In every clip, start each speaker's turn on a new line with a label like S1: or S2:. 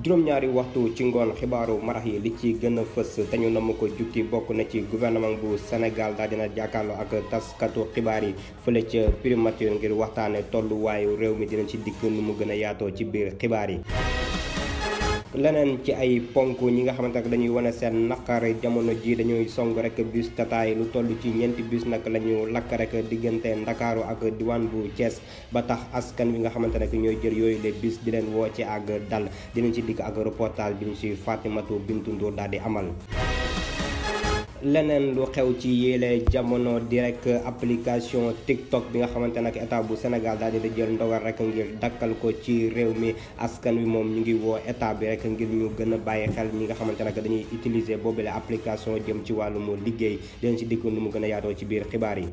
S1: juróom-ñaari waxtu ci ngoon xibaaru marax yi li ci gën a fës te ñu namm ko jukki bokk na ci gouvernement bu Sénégal daal dina jàkkaarloo ak taskatu xibaar yi fële ca primature ngir waxtaane tolluwaayu réew mi dina ci dikk nu mu gën a yaatoo ci biir xibaar yi. leneen ci ay ponk ñi nga xamante ne dañuy wane seen naqar jamono ji dañuy song rek bus Tata yi lu toll ci ñeenti bus nag la ñu lakk rek diggante Ndakaaru ak diwaan bu Thiès ba tax askan wi nga xamante ne ñooy jël yooyu les bus di leen woo ci ak dal dinañ ci dikk ak reportage bi ñu ci Fatimatu Bintu Ndour daal di amal. leneen lu xew ci yéele jamono di rek application TikTok bi nga xamante nag état bu Sénégal daal di jël ndogal rek ngir dakkal ko ci réew mi askan wi moom ñu ngi woo état bi rek ngir ñu gën a bàyyi xel ñi nga xamante nag dañuy utiliser boobule application jëm ci wàllum liggéey dinañ ci dikk nu mu gën a yaatoo ci biir xibaar yi.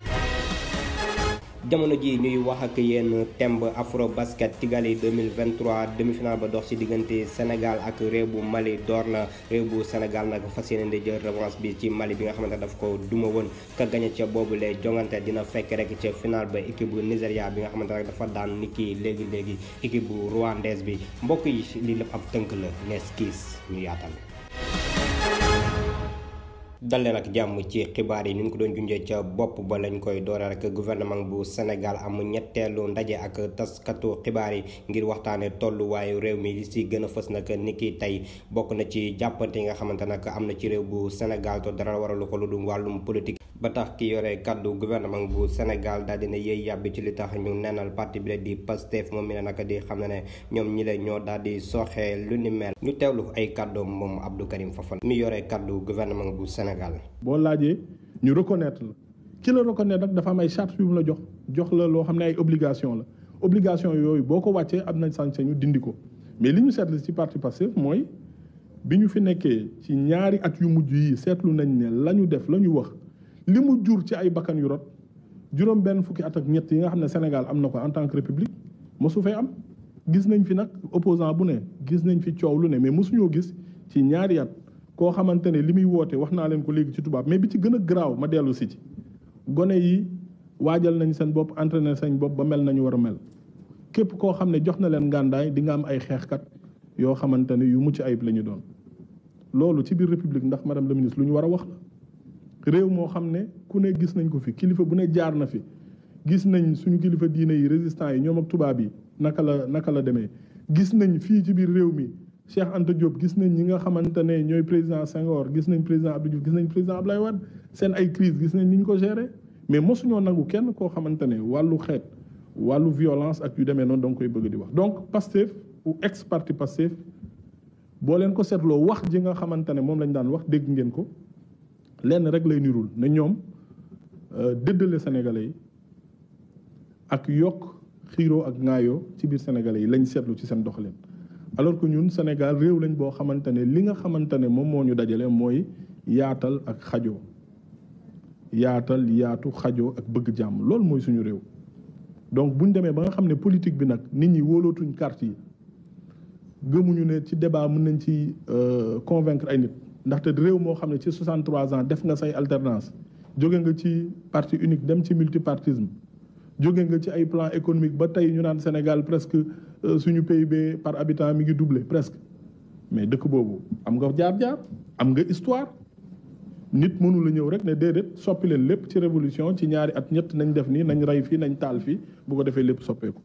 S1: jamono ji ñuy wax ak yéen temb afro basket Kigali 2023 demi-finale ba dox ci diggante Sénégal ak réew bu Mali door na réew bu Sénégal nag fas yéene di jël revanche bi ci Mali bi nga xamante daf ko duma woon ka gañe ca boobule jongante dina fekk rek ca final ba équipe bu Nigéria bi nga xamante rek dafa daan niki léegi équipe bu rwandaise bi mbokk yi lii lépp ab tënk la nees kiis ñu yaatal. dal leen ak jàmm ci xibaar yi ni ñu ko doon junjee ca bopp ba lañ koy doora rek gouvernement bu Sénégal am ñetteelu ndaje ak taskatu xibaar yi ngir waxtaane tolluwaayu réew mi li si gën a fës nag ni ki tey bokk na ci jàppante yi nga xamante nag am na ci réew bu Sénégal te dara waralu ko lu dul wàllum politique ba tax ki yore kaddu gouvernement bu Sénégal daal dina yëy yàbbi ci li tax ñu neenal parti bi la di Pastef moom mi ne nag di xam ne ñoom ñi la ñoo daal di sooxee lu ni mel ñu teewlu ay kaddu moom Abdou Karim Fofana mi yore kaddu gouvernement bu Sénégal.
S2: boo laajee ñu reconnaître la ki la reconnaître nag dafa am ay charte yu mu la jox la loo xam ne ay obligation yooyu boo ko wàccee am nañ sañ-sañu dindi ko mais li ñu seetlu ci parti Pastef mooy bi ñu fi nekkee ci ñaari at yu mujj yi seetlu nañ ne la ñu def la ñu wax li mu jur ci ay bakkan yu rot juróom benn fukki at ak ñett yi nga xam ne Sénégal am na ko en tant que république mosu fee am gis nañ fi nag opposant bu ne gis nañ fi coow lu ne mais mosuñoo gis ci ñaari at koo xamante ne li muy woote wax naa leen ko léegi ci tubaab mais bi ci gën a garaaw ma dellu si ci gone yi waajal nañ seen bopp entraîner seen bopp ba mel nañu war a mel képp koo xam ne jox na leen ngàndaay di nga am ay xeexkat yoo xamante ne yu mucc ayib la ñu doon loolu ci biir république ndax madame la ministre lu ñu war a wax la réew moo xam ne ku ne gis nañ ko fi kilifa bu ne jaar na fi gis nañ suñu kilifa diine yi résistants yi ñoom ak tubaab yi naka la demee gis nañ fii ci biir réew mi Cheikh Anta Diop gis nañ ñi nga xamante ne ñooy président Senghor gis nañ président Abdou Diouf gis nañ président Abdoulaye Wade seen ay crise gis nañ ni ñu ko gérer mais mosuñoo nangu kenn koo xamante ne wàllu xeet wàllu violence ak yu demee noonu danga koy bëgg di wax donc Pastef ou ex parti Pastef boo leen ko seetloo wax ji nga xamante ne moom lañ daan wax dégg ngeen ko lenn rek lay nirul ne ñoom dëddale sénégalais yi ak yokk xiiroo ak ŋaayoo ci biir sénégalais yi lañ seetlu ci seen doxalin alors que ñun Sénégal réew lañ boo xamante ne li nga xamante ne moom moo ñu dajale mooy yaatal ak xajoo yaatu xajoo ak bëgg jàmm loolu mooy suñu réew donc buñ demee ba nga xam ne politique bi nag nit ñi wóolootuñ carte yi gëmuñu ne ci débat mën nañ ci convaincre ay nit ndaxte réew moo xam ne ci 63 ans def nga say alternance jóge nga ci parti unique dem ci multipartisme jóge nga ci ay plan économique ba tey ñu naan Sénégal presque suñu PIB par habitant mi ngi doublé presque mais dëkk boobu am nga jaar-jaar am nga histoire nit mënu la ñëw rek ne déedéet soppi leen lépp ci révolution ci ñaari at ñett nañ def nii nañ rey fii nañ taal fii bu ko defee lépp soppeeku.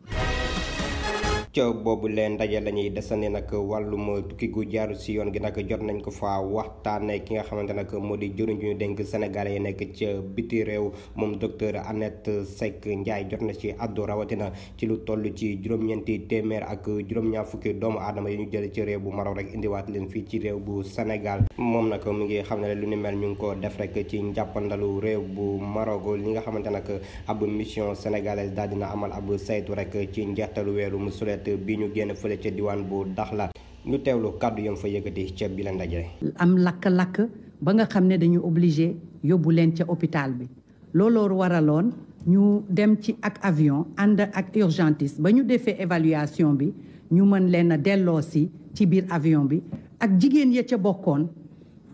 S1: ca boobu leen ndaje la ñuy desandi nag wàllum tukki gu jaaru si yoon gi nag jot nañ ko fa waxtaane ki nga xamante nag moo di jëriñ ñu dénk Sénégalais yi nekk ca biti réew moom docteur Annette Seck Ndiaye jot na ci addu rawatina ci lu toll ci juróom-ñeenti téeméer ak juróom-ñaar fukki doomu aadama yi ñu jël ci réew bu Maroc rek indiwaat leen fii ci réew bu Sénégal moom nag mi ngi xam ne lu ni mel ñu ngi ko def rek ci njàppandalu réew bu Maroc li nga xamante nag ab mission sénégalaise daal dina amal ab saytu rek ci njeextalu weeru mu sulet bi ñu génn fële ca diwaan bu Dakhla ñu teewlu kàddu yam fa yëkkati ca bi la ndaje.
S3: am lakk-lakk ba nga xam ne dañu obligé yóbbu leen ca hôpital bi looloo waraloon ñu dem ci ak avion ànd ak urgentiste ba ñu defee évaluation bi ñu mën leen a delloosi ci biir avion bi ak jigéen ya ca bokkoon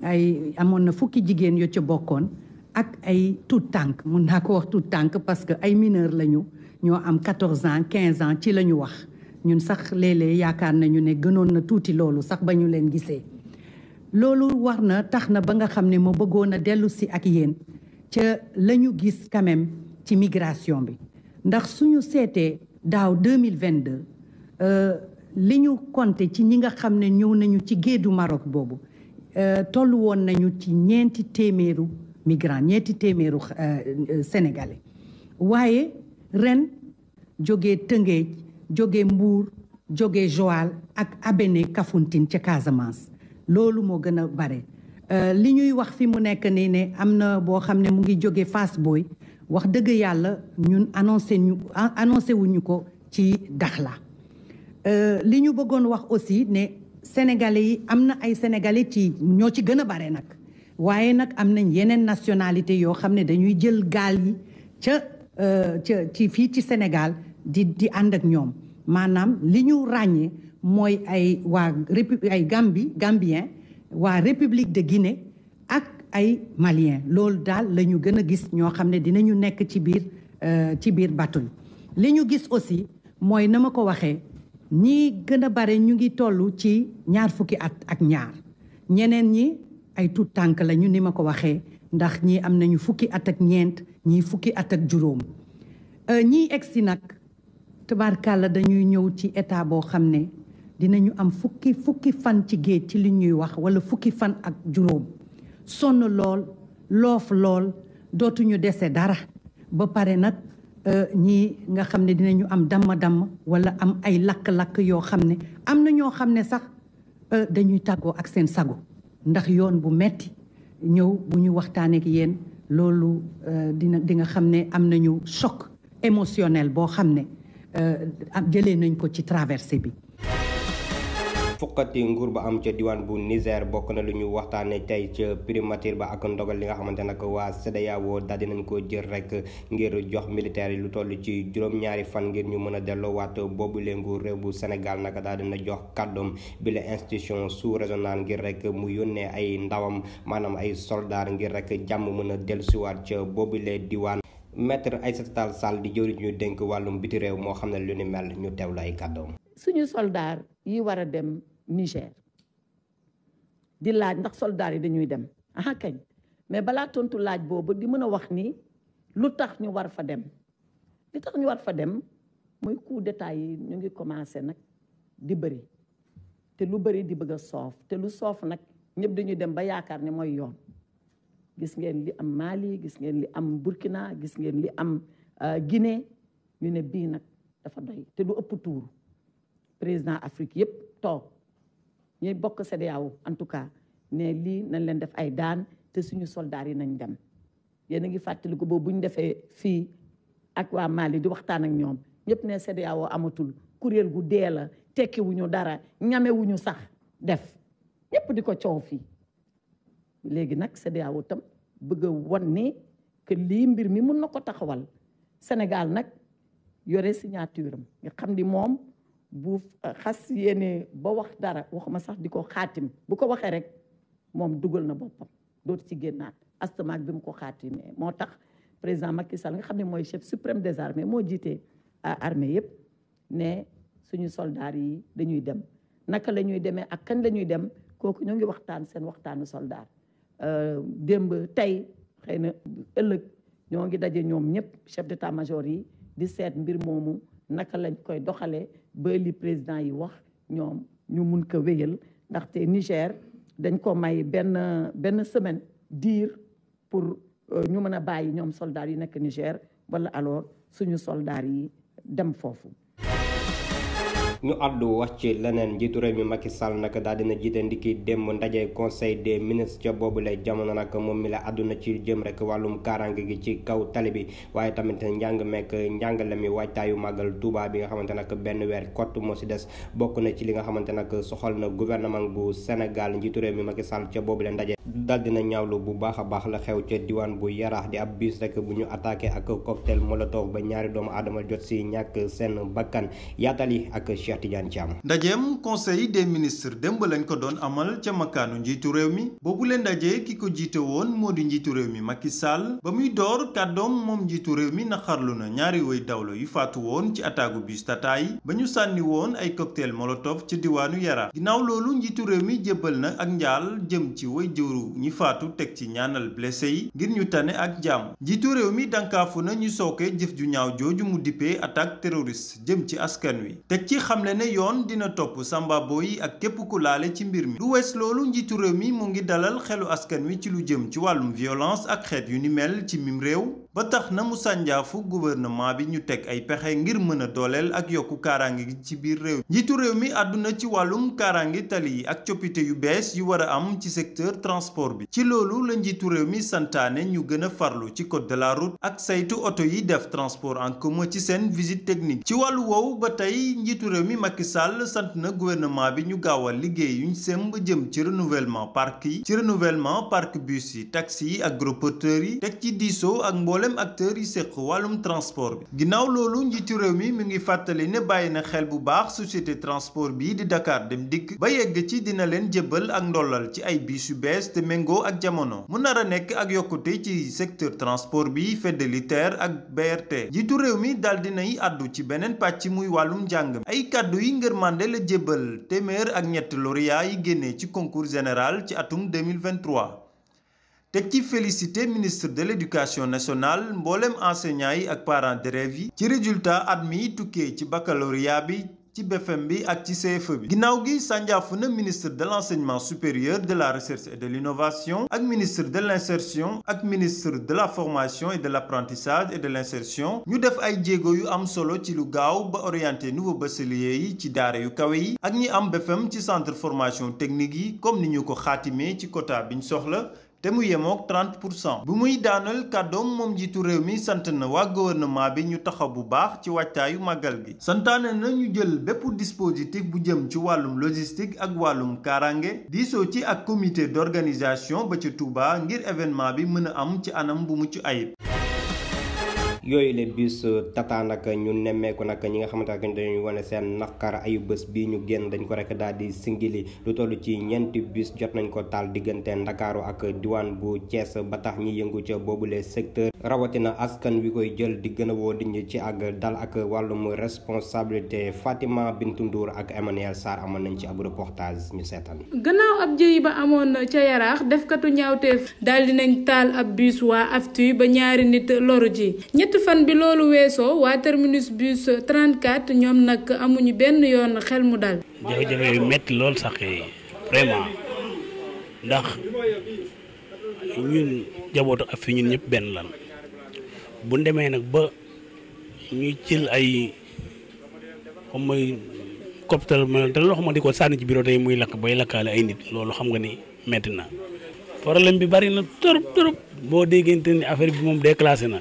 S3: ay amoon na fukki jigéen ya ca bokkoon ak ay tout tànk mun naa ko wax tout tànk parce que ay mineur lañu ñoo am 14 ans 15 ans ci la ñu wax ñun sax léeg-léeg yaakaar nañu ne gënoon na tuuti loolu sax ba ñu leen gisee loolu war na tax na ba nga xam ne ma bëggoon a dellu si ak yéen ca la ñu gis quand même ci migration bi ndax suñu seetee daaw 2022 li ñu compté ci ñi nga xam ne ñëw nañu ci géeju Maroc boobu tollu woon nañu ci 4 téeméeru migrants 4 téeméeru sénégalais waaye ren jógee Tëngéej jógee Mbuur jógee Joal ak Abéné Kafountine ca Casamance loolu moo gën a bare li ñuy wax fi mu nekk nii ne am na boo xam ne mu ngi jóge Fass Boye wax dëgg yàlla ñun annoncé wuñu ko ci Dakhla li ñu bëggoon wax aussi ne sénégalais yi am na ay sénégalais ci ñoo ci gën a bare nag waaye nag am nañ yeneen nationalité yoo xam ne dañuy jël gaal yi ci fii ci Sénégal di ànd ak ñoom maanaam li ñu ràññee mooy ay Gambien waa République de Guinée ak ay Malien loolu daal la ñu gën a gis ñoo xam ne dinañu nekk ci biir bateau li ñu gis aussi mooy na ma ko waxee ñi gën a bare ñu ngi toll ci 2 fukki at ak ñaar ñeneen ñi ay tuut tànk la ñu ni ma ko waxee ndax ñii am nañu fukki at ak ñeent ñii fukki at ak juróom ñii egsi nag tabarkàlla dañuy ñëw ci état boo xam ne dinañu am fukki fan ci géej ci li ñuy wax wala fukki fan ak juróom sonn lool loof lool dootuñu dese dara ba pare nag ñii nga xam ne dinañu am damm-damm wala am ay lakk-lakk yoo xam ne am na ñoo xam ne sax dañuy tàggoo ak seen sago ndax yoon bu metti ñëw bu ñu waxtaanee ak yéen loolu di nga xam ne am nañu choc émotionnel boo xam ne jëlee nañ ko ci traversée bi.
S1: fukkati nguur ba am ca diwaan bu Niger bokk na lu ñu waxtaane tey ca primature ba ak ndogal li nga xamante nag waa CEDEAO daal dinañ ko jël rek ngir jox militaire yi lu toll ci juróom-ñaari fan ngir ñu mën a delloowaat boobu lee nguur réew bu Sénégal naka daal dina jox kàddoom bi la institution sous-régionale ngir rek mu yónnee ay ndawam maanaam ay soldat ngir rek jàmm mën a dellusiwaat ca boobu lee diwaan. Maître Aïssata Tall Sall di jëwriñ ñu dénk wàllum biti réew moo xam ne lu ni mel ñu teewlu ay kàddoom.
S4: suñu soldat yi war a dem Niger di laaj ndax soldats yi dañuy dem aha kañ mais balaa tontu laaj boobu di mën a wax ni lu tax ñu war fa dem li tax ñu war fa dem mooy coup d'état yi ñu ngi commencé nag di bëri te lu bëri di bëgg a soof te lu soof nag ñëpp dañuy dem ba yaakaar ne mooy yoon gis ngeen li am Mali gis ngeen li am Burkina gis ngeen li am Guinée ñu ne bii nag dafa doy te lu ëpp tuuru président Afrique yëpp toog ñuy bokk CEDEAO en tout cas ne lii nañ leen def ay daan te suñu soldats yi nañ dem yéen a ngi fàttaliku boobu bu ñu defee fii ak waa Mali di waxtaan ak ñoom ñëpp ne CEDEAO amatul kuréel gu dee la tekkiwuñu dara ñamewuñu sax def ñëpp di ko coow fii léegi nag CEDEAO tam bëgg a won ni que lii mbir mi mun na ko taxawal Sénégal nag yore signature am nga xam ni moom bu xas yéene ba wax dara waxuma sax di ko xaatim bu ko waxee rek moom dugal na boppam dootu ci génnaat astamaak bi mu ko xaatimee moo tax président Macky Sall nga xam ne mooy chef suprême des armées moo jiitee armée yëpp ne suñu soldats yi dañuy dem naka la ñuy demee ak kañ la ñuy dem kooku ñoo ngi waxtaan seen waxtaanu soldat démb tey xëy na ëllëg ñoo ngi daje ñoom ñëpp chef d'état-major yi di seet mbir moomu naka lañ koy doxalee ba li président yi wax ñoom ñu mun ko wéyal ndaxte Niger dañ ko may benn semaine diir pour ñu mën a bàyyi ñoom soldats yi nekk Niger wala alors suñu soldats yi dem foofu.
S1: ñu àddu wax ci leneen njiitu réew mi Macky Sall nag daal dina jiite ndiki démb ndaje conseil des ministres ca boobu lay jamono nag moom mi la àdduna ci jëm rek wàllum kaaraange gi ci kaw tali bi waaye tamit njàng mekk njàngale mi waajtaayu màggal Touba bi nga xamante nag benn weer kott moo si des bokk na ci li nga xamante nag soxal na gouvernement bu Sénégal njiitu réew mi Macky Sall ca boobu la ndaje daal dina ñaawlu bu baax a baax la xew ca diwaan bu Yaraax di ab bus rek bu ñu attaqué ak cocktail molotov ba ñaari doomu aadama jot si ñàkk seen bakkan yaatal yi ak Cheikh Tidiane Thiam.
S5: ndajeem conseil des ministres démb lañ ko doon amal ca makkaanu njiitu réew mi boobu leen ndaje ki ko jiite woon moo di njiitu réew mi Macky Sall ba muy door kàddoom moom njiitu réew mi naqarlu na ñaari way dawlo yu faatu woon ci ataagu bus Tata yi ba ñu sànni woon ay cocktail molotov ci diwaanu Yaraax ginnaaw loolu njiitu réew mi jébbal na ak njaal jëm ci way jëwru ñi faatu teg ci ñaanal blessé yi ngir ñu tane ak jàmm njiitu réew mi dankaafu na ñu sooke jëf ju ñaaw jooju mu dippee attaque terroriste jëm ci askan wi teg ci xamle ne yoon dina topp sambabo yi ak képp ku laale ci mbir mi lu wees loolu njiitu réew mi mu ngi dalal xelu askan wi ci lu jëm ci wàllum violence ak xeet yu ni mel ci mim réew ba tax na mu sànjaafu gouvernement bi ñu teg ay pexe ngir mën a dooleel ak yokku kaaraange gi ci biir réew njiitu réew mi àdduna ci wàllum kaaraange tali yi ak coppite yu bees yu war a am ci secteur transport bi ci loolu la njiitu réew mi santaane ñu gën a farlu ci code de la route ak saytu oto yi def transport en commun ci seen visite technique ci wàllu woowu ba tey njiitu réew mi Macky Sall sant na gouvernement bi ñu gaawal liggéey yuñ semb jëm ci renouvellement parc yi ci renouvellement parc bus yi taxi yi ak gros porteurs yi teg ci diisoo ak mboolem acteurs yi séq wàllum transport bi ginnaaw loolu njiitu réew mi mu ngi fàttali ne bàyyi na xel bu baax société transport bii di Dakar Dem Dikk ba yegg ci dina leen jébbal ak ndollal ci ay bis yu bees te méngoo ak jamono mu nar a nekk ak yokkute ci secteur transport bi Fédélitaire ak BRT njiitu réew mi daal dinay àddu ci beneen pàcc muy wàllum njàng ay kàddu yi ngërmande la jébbal téeméer ak ñett lauréat yi génnee ci concours général ci atum 2023 teg ci félicité ministre de l'éducation nationale mboolem enseignants yi ak parents d'élèves yi ci résultat admis tukkee ci baccalauréat bi ci BFM bi ak ci CFE bi ginnaaw gi sànjaafu na ministre de l'enseignement supérieur de la recherche et de l'innovation ak ministre de l'insertion ak ministre de la formation et de l'apprentissage et de l'insertion ñu def ay jéego yu am solo ci lu gaaw ba orienté nouveau bachelier yi ci daara yu kawe yi ak ñi am BFM ci centre formation technique yi comme ni ñu ko xaatimee ci quota biñ soxla te mu yemook 30% bu muy daanal kàddoom moom jiitu réew mi sant na waa gouvernement bi ñu taxaw bu baax ci wàccaayu màggal gi santaane na ñu jël bépp dispositif bu jëm ci wàllum logistique ak wàllum kaaraange diisoo ci ak comité d'organisation ba ci Touba ngir événement bi mën a am ci anam bu mucc ayib.
S1: yooyu le bus Tata nag ñu nemmeeku nag ñi nga xamante ne dañuy wane seen naqar ayu bés bii ñu génn dañ ko rek daal di singili lu toll ci ñeenti bus jot nañ ko taal diggante Ndakaaru ak diwaan bu Thiès ba tax ñi yëngu ca boobule secteur rawatina askan wi koy jël di gën a woo di ci ak dal ak wàllum responsabilité Fatima Bintou Ndour ak Emmanuel Sarr amoon nañ ci ab reportage ñu seetaan.
S6: gannaaw ab jëyi ba amoon ca Yaraax defkatu ñaawteef daal dinañ taal ab bus waa AFTU ba ñaari nit loru ji fan bi loolu weesoo waa terminus bus 34 ñoom nag amuñu benn yoon xel mu dal.
S7: jafe-jafe yu metti lool sax vraiment ndax ñun jabootu ak fi ñun ñëpp benn lan bu demee nag ba ñuy jël ay comme mooy cocktail te loo xam ne di ko sànni ci bureau tey muy lakk bay lakkaale ay nit loolu xam nga ni metti na problème bi bari na trop boo déggante ni affaire bi moom déclassé na.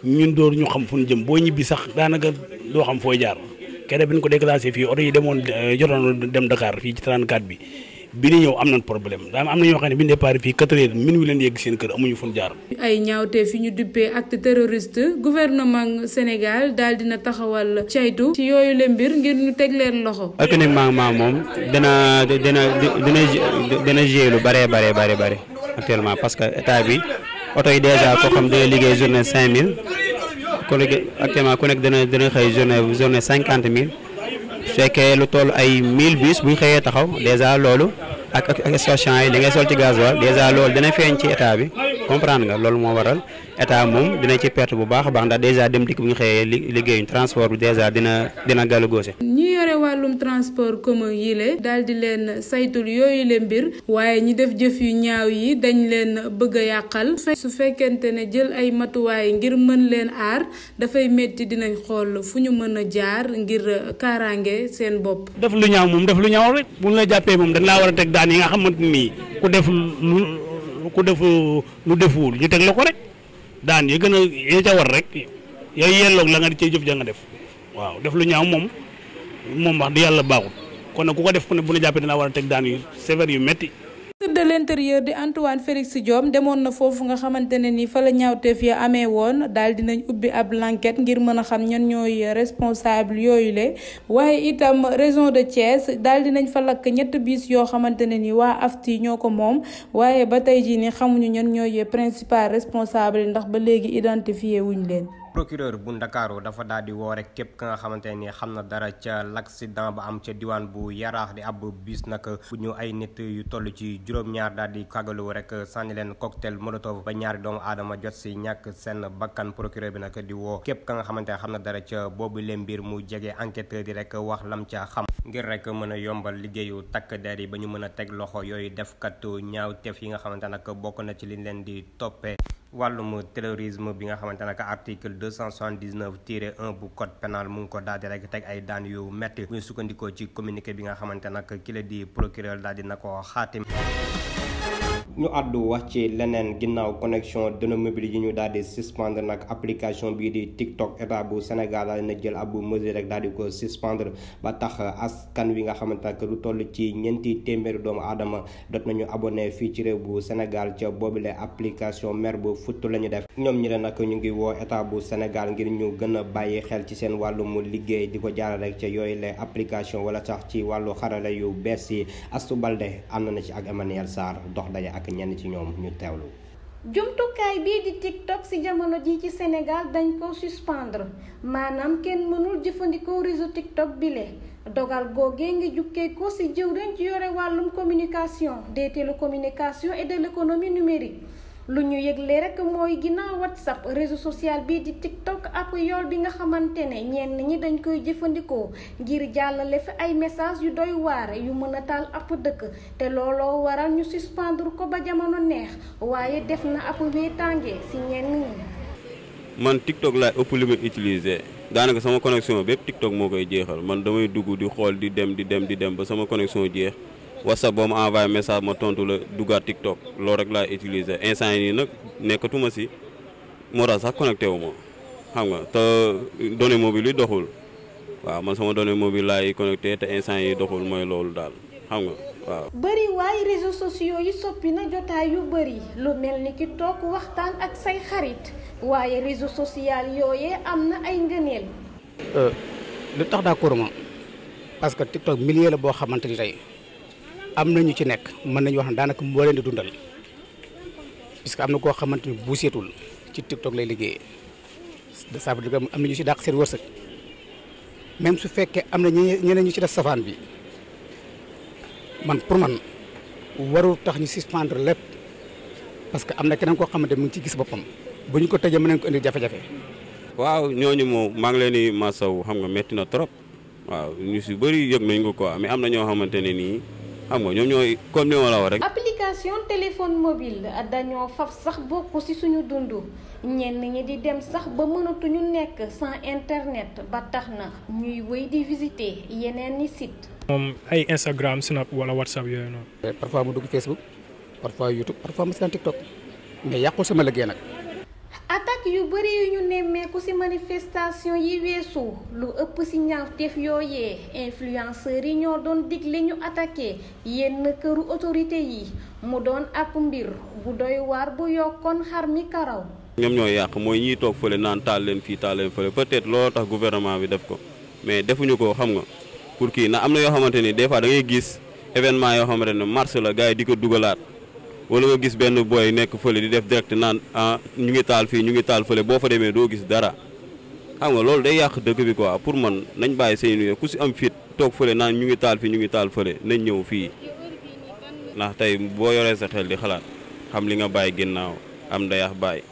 S7: ñun door ñu xam fu ñu jëm boo ñibbi sax daanaka doo xam fooy jaar kere bi ñu ko déclassé fii oto yi demoon jotoon dem Dakar fii ci 34 bi ni ñëw am nañ problème daa am na ñoo xam ne bi ñu départ fii 4 heures minuit leen yegg seen kër amuñu fu ñu jaar.
S6: ay ñaawte fi ñu duppee acte terroriste gouvernement Sénégal daal dina taxawal caytu ci yooyu le mbir ngir ñu teg leen loxo.
S8: économiquement moom dina jouer lu bare actuellement parce que état bi. oto yi déjà koo xam dina liggéey journée 5000 ku nekk actuellement ku nekk dina xëy journée 50 000 su fekkee lu toll ay 1000 bus bu ñu xëyee taxaw déjà loolu ak station yi li ngay sol ci gasoil déjà loolu dina feeñ ci état bi comprendre nga loolu moo waral état moom dina ci perte bu baax a baax ndax déjà dem dikk bu ñu xëyee liggéeyuñ transport bi déjà dina gàllu góose.
S6: ñi yore wàllum transport commun yi le daal di leen saytul yooyu le mbir waaye ñi def jëf yu ñaaw yi dañ leen bëgg a yàqal su fekkente ne jël ay matuwaay ngir mën leen aar dafay métti dinañ xool fu ñu mën a jaar ngir kaaraange seen bopp.
S7: def lu ñaaw moom def lu ñaaw rek bu ñu la jàppee moom dañ laa war a teg daan yi nga xamante ni ku def lu defuwul ñu teg la ko rek daan yi gën a yee ca war rek yooyu yelloog la nga di cee jëf ja nga def waaw def lu ñaaw moom wax di yàlla baaxul kon nag ku ko def ku ne bu ñu jàppee dina war a teg daan yu sévère yu metti
S6: de l'intérieur di Antoine Félix Diome demoon na foofu nga xamante ne ni fa la ñaawteef ya amee woon daal dinañ ubbi ab l'enquête ngir mën a xam ñan ñooy responsable yooyu le waaye itam région de Thiès daal dinañ fa lakk 3 bis yoo xamante ne ni waa AFTI ñoo ko moom waaye ba tey jii ni xamuñu ñan ñooy principal responsable ndax ba léegi identifié wuñ leen.
S1: procureur bu Ndakaaru dafa daal di woo rek képp ka nga xamante ni xam na dara ca l'accident ba am ca diwaan bu Yaraax di ab bis nag bu ñu ay nit yu toll ci juróom-ñaar daal di kagalu rek sànni leen cocktail molotov ba ñaari doomu aadama jot si ñàkk seen bakkan. procureur bi nag di woo képp ka nga xamante ne xam na dara ca boobu leen mbir mu jege enquêteur di rek wax lam ca xam ngir rek mën a yombal liggéeyu takk der yi ba ñu mën a teg loxo yooyu defkatu ñaawteef yi nga xamante nag bokk na ci liñ leen di toppee wàllum terrorisme bi nga xamante ne article 279-1 bu code pénal mu ngi ko daal di rek teg ay daan yu metti bu ñu sukkandikoo ci communiqué bi nga xamante nag ki la di procureur daal di na ko xaatim. ñu àddu wax ci leneen ginnaaw connexion données mobiles yi ñu daal di suspendre nag application bii di TikTok état bu Sénégal daal dina jël ab mesure rek daal di ko suspendre ba tax askan wi nga xamante nag lu toll ci 400 doomu aadama dot nañu abonné fii ci réew bu Sénégal ca boobule application mer bu futt la ñu def. ñoom ñi la nag ñu ngi woo état bu Sénégal ngir ñu gën a bàyyi xel ci seen wàllum liggéey di ko jaarale rek ca yooyu les application wala sax ci wàllu xarala yu bees yi. Astou Balde ànd na ci ak Emmanuel Sarr dox daje ak ñenn ci ñoom ñu teewlu.
S9: jumtukaay bii di TikTok ci jamono ji ci Sénégal dañ ko suspendre maanaam kenn mënul jëfandikoo réseau TikTok bile dogal googee ngi jukkee ko ci jëwriñ ci yore wàllum communication des télécommunications et de l'économie numérique. lu ñu yëgle rek mooy ginnaaw WhatsApp réseau social bii di TikTok ab yool bi nga xamante ne ñenn ñi dañ koy jëfandikoo ngir jàllale fi ay message yu doy waar yu mën a taal ab dëkk te looloo waral ñu suspendre ko ba jamono neex waaye def na ab wéetaange ci ñenn ñi.
S10: man TikTok laay ëpp li may utiliser daanaka sama connexion bépp TikTok moo koy jeexal man damay dugg di xool di dem ba sama connexion jeex. WhatsApp boo ma envoyé message ma tontu la duggaat TikTok loolu rek laay utiliser instant yi nii nag nekkatuma si moo tax sax connecté wu ma xam nga te données mobile yi doxul waaw man sama données mobile laay connecté te instant yi doxul mooy loolu daal xam nga waaw.
S9: bëri waaye réseaux sociaux yi soppi na jotaay yu bëri lu mel ni ki toog waxtaan ak say xarit waaye réseau social yooyee am na ay ngëneel.
S11: lu tax d'accord ma parce que TikTok milieu la boo xamante ni tey. am na ñu ci nekk mën nañu wax ne daanaka moo leen di dundal puisque am na koo xamante ni bu seetul ci TikTok lay liggéeyee ça veut dire am na ñu ci dàq seen wërsëg même su fekkee am na ñeneen ñu ci def safaan bi man pour man warul tax ñu suspendre lépp parce que am na keneen koo xamante mu ngi ci gis boppam bu ñu ko tëjee mën nañ ko indi jafe-jafe.
S10: waaw ñooñu moom maa ngi leen di masawu xam nga metti na trop waaw ñu si bëri yëg nañ ko quoi mais am na ñoo xamante ne nii. xam nga ñoom ñooy comme ni ma la wax rek.
S9: application téléphone mobile dañoo faf sax bokk ci suñu dund ñenn ñi di dem sax ba mënatuñu nekk sans internet ba tax na ñuy wéy di visiter yeneen ni site.
S12: moom ay Instagram Snap wala WhatsApp yooyu noonu.
S11: parfois mu dugg Facebook parfois YouTube parfois mu seetaan TikTok mais yàqul sama liggéey nag.
S9: attaque yu bëri yu ñu nemmeeku ci manifestation yi weesu lu ëpp ci ñaawteef yooyee influenceurs yi ñoo doon digle ñu attaqué yenn këru autorité yi mu doon ab mbir bu doy waar bu yokkoon xar mi karaw.
S10: ñoom ñoo yàq mooy ñiy toog fële naan taal leen fii taal leen fële peut-être looloo tax gouvernement bi def ko mais defuñu ko xam nga pour kii na am na yoo xamante ni des fois da ngay gis événement yoo xamante ne mars la gars yi di ko dugalaat. wala nga gis benn boy nekk fële di def direct naan ñu ngi taal fii ñu ngi taal fële boo fa demee doo gis dara xam nga loolu day yàq dëkk bi quoi pour man nañ bàyyi seen ku si am fit toog fële naan ñu ngi taal fii ñu ngi taal fële nañ ñëw fii ndax tey boo yoree sa xel di xalaat xam li nga bàyyi ginnaaw am ndayax bàyyi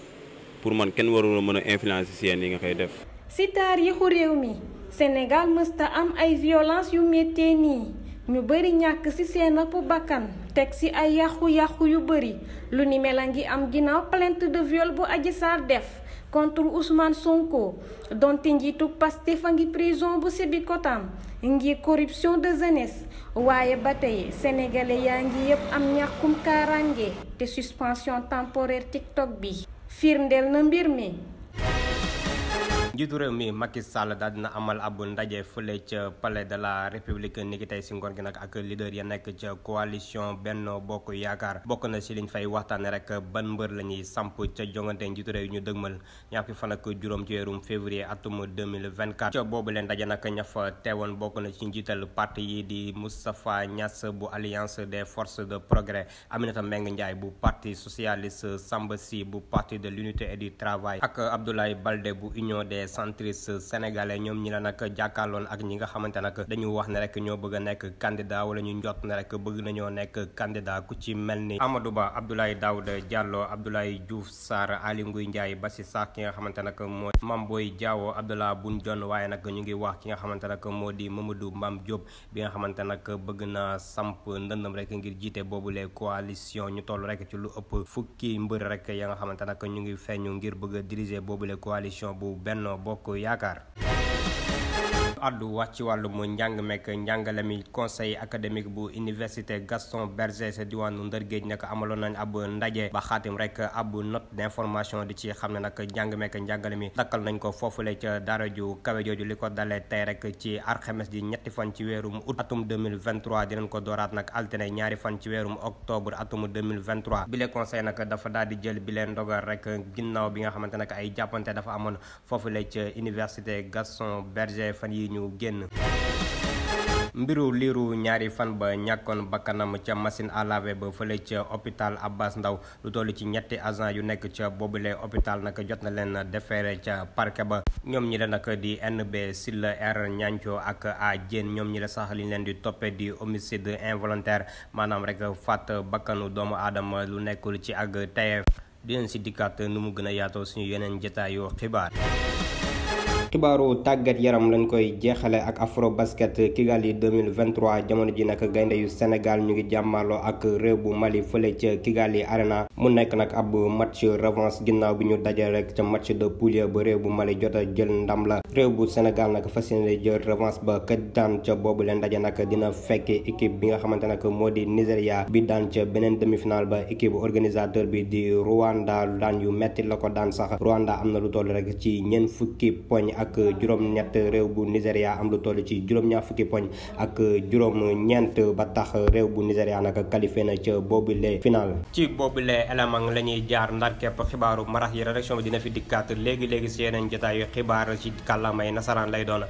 S10: pour man kenn warul a mën a influencer si yéen yi nga koy def.
S9: si taarixu réew mi Sénégal mësta am ay violence yu méttee nii ñu bëri ñàkk ci seen ëpp bakkan teg ci ay yàqu-yàqu yu bëri lu ni mel a ngi am ginnaaw plainte de viol bu Adji Sarr def contre Ousmane Sonko donte njiitu Pastef a ngi prison bu Sébikotane ngir corruption de jeunesse waaye ba tey sénégalais yaa ngi yëpp am ñàkkum kaaraange te suspension temporaire TikTok bi firndeel na mbir mi.
S1: njiitu réew mi Macky Sall daal dina amal ab ndaje fële ca palais de la république niki tey si ngoon gi nag ak leader ya nekk ca coalition Benno Bokk Yaakaar bokk na si liñ fay waxtaane rek ban mbër la ñuy samp ca jongante njiitu réew ñu dëgmal ñaar fukki fan ak juróom ci weerum février atum 2024 ca boobu leen ndaje nag ña fa teewoon bokk na ci njiital parti yi di Moustapha Niass bu alliance des forces de progrès, Aminata Mbengue Ndiaye bu parti socialiste, Samba Sy bu parti de l'unité et du travail ak Abdoulaye Baldé bu union des centristes sénégalais. ñoom ñi la nag jàkkaarloon ak ñi nga xamante nag dañu wax ne rek ñoo bëgg a nekk candidat wala ñu njott ne rek bëgg nañoo nekk candidat ku ci mel ni Amadou Ba, Abdoulaye Daouda Diallo, Abdoulaye Diouf Sarr, Aly Ngouille Ndiaye ba si sax ki nga xamante nag moo Mame Boye Diao, Abdallah Boun Dionne, waaye nag ñu ngi wax ki nga xamante nag moo di Mamadou Mame Diop bi nga xamante nag bëgg na samp ndëndam rek ngir jiite boobule coalition. ñu toll rek ci lu ëpp fukki mbër rek ya nga xamante nag ñu ngi feeñu ngir bëgg a diriger boobule coalition bu Benno Bokk Yaakaar. addu wax ci wàllum njàng mekk njàngale mi conseil académique bu université Gaston Berger sa diwaanu Ndar Géej nag amaloon nañ ab ndaje ba xaatim rek ab note d'information di ci xam ne nag njàng mekk njàngale mi dakkal nañ ko foofule ca daara ju kawe jooju li ko dalee tey rek ci alxames ji ñetti fan ci weerum août atum 2023 dinañ ko dooraat nag altine ñaari fan ci weerum octobre atum 2023 bile conseil nag dafa daal di jël bi leen ndogal rek ginnaaw bi nga xamante nag ay jàppante dafa amoon foofule ca université Gaston Berger fan yi ñu génn. mbiru liiru ñaari fan ba ñàkkoon bakkanam ca machine à laver ba fële ca hôpital Abbas Ndao lu toll ci ñetti agent yu nekk ca boobule hôpital nag jot na leen defeere ca parquet ba. ñoom ñi la nag di NB Silla R Ñanco ak A Diène ñoom ñi la sax liñ leen di toppee di homicide involontaire maanaam rek faat bakkanu doomu aadama lu nekkul ci ak tayeef. di leen si dikkaat nu mu gën a yaatoo suñu yeneen jotaayu xibaar. xibaaru tàggat yaram lañ koy jeexale ak afro basket Kigali 2023 jamono ji nag gaynde yu Sénégal ñu ngi jàmmaloo ak réew bu Mali fële ca Kigali Arena mu nekk nag ab match revanche ginnaaw bi ñu daje rek ca match de poule ba réew bu Mali jot a jël ndam la. réew bu Sénégal nag fas yéene jël revanche ba ka daan ca boobu leen daje nag dina fekk équipe bi nga xamante nag moo di Nigéria bi daan ca beneen demi-finale ba équipe organisateur bi di Rwanda daan yu metti la ko daan sax. Rwanda am na lu toll rek ci ñeent fukki poñ ak juróom-ñett réew bu Nigéria am lu toll ci juróom-ñaar fukki poñ ak juróom-ñeent ba tax réew bu Nigéria nag qualifié na ca boobule final. ci boobule élément la ñuy jaar ndar képp xibaaru marax yi rédaction bi dina fi dikkaat léegi si yeneen jotaayu xibaar ci kàllaamay nasaraan lay doon.